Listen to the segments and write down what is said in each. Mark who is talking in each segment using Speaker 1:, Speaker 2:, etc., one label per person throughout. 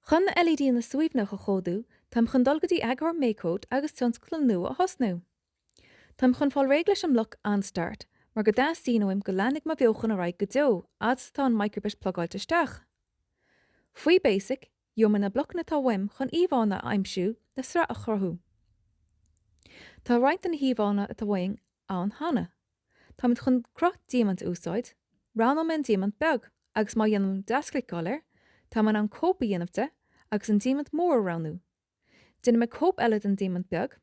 Speaker 1: Chun na LEDanna suaimhneach a chódú, táim chun dul go dtí eagarthóir MakeCode agus tionscadal nua a thosnú. Táim chun fáil réidh leis an mbloc OnStart mar go dteastaíonn uaim go leanfaidh mo bheochan ar aghaidh go deo fhad is atá an micro:bit plugáilte isteach. Faoi Basic, gheobhaidh mé na blocanna atá uaim chun íomhánna a aimsiú le sraith a chruthú. Tá roinnt de na híomhánna atá uainn ann cheana. Táimid chun cruth diamaint a úsáid, roghnóidh mé an diamant beag agus má dhéanaim deaschliceáil air, táim in ann cóip a dhéanamh de agus an diamant mór a roghnú. Déanfaidh mé cóip eile den diamant beag.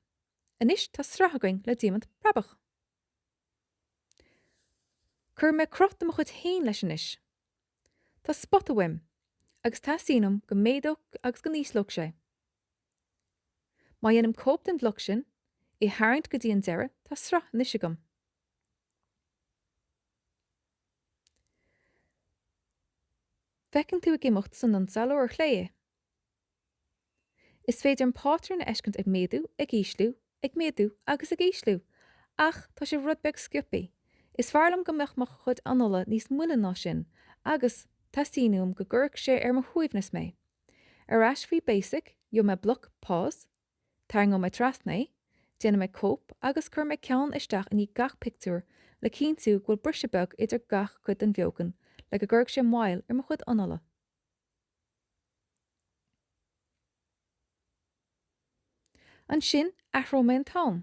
Speaker 1: Anois tá sraith againn le diamant preabach. Cuirfidh mé cruth de mo chuid féin leis anois. Tá spota uaim agus teastaíonn uaim go méadódh agus go n-ísleodh sé. Má dhéanaim cóip den bhloc sin, é a tharraingt go dtí an deireadh, tá sraith anois agam. Feiceann tú ag imeacht san ionsamhlóir ar chlé é. Is féidir an pátrún a fheiscint ag méadú, ag ísliú, ag méadú agus ag ísliú, ach tá sé rud beag sciobtha. Is fearr liom go mbeadh mo chuid analla níos moille ná sin agus teastaíonn uaim go gcuirfeadh sé ar mo shuaimhneas mé. Ar ais faoi Basic, gheobhaidh mé bloc Pause, tarraingeoidh mé trasna é, déanfaidh mé cóip agus cuirfidh mé ceann isteach i ndiaidh gach pictiúr le cinntiú go bhfuil briseadh beag idir gach cuid den bheochan le go gcuirfeadh sé moill ar mo chuid analla. Ansin athróidh mé an t-am.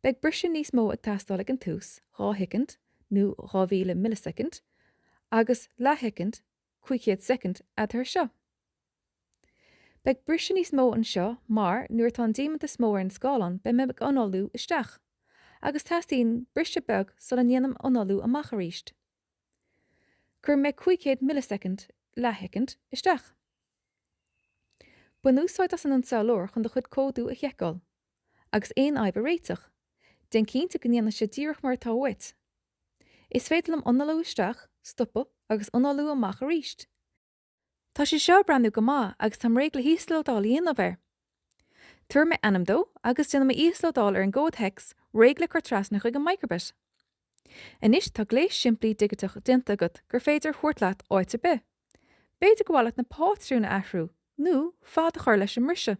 Speaker 1: Beidh briseadh níos mó ag teastáil ag an tús, 2 shoicind, nó 2000 millisoicind, agus leathshoicind, 500 soicind, eatarthu seo. Beidh briseadh níos mó anseo mar nuair atá an diamant is mó ar an scáileán beidh mé ag análú isteach, agus teastaíonn briseadh beag sula ndéanaim análú amach arís. Cuirfidh mé 500 millisoicind, leathshoicind, isteach. Bain úsáid as an ionsamhlóir chun do chuid códú a sheiceáil, agus aon fhadhb a réiteach. Déan cinnte go ndéanann sé díreach mar atá uait. Is féidir liom análú isteach, stopadh agus análú amach arís. Tá sé seo ag breathnú go maith agus táim réidh le híoslódáil a dhéanamh air. Tabharfaidh mé ainm dó agus déanfaidh mé íoslódáil ar an gcomhad hex réidh le cur trasna chuig an micro:bit. Anois tá gléas simplí digiteach déanta agat gur féidir a thabhairt leat áit ar bith. B'fhéidir gur mhaith leat na pátrúin a athrú nó fad a chur leis an mbriseadh.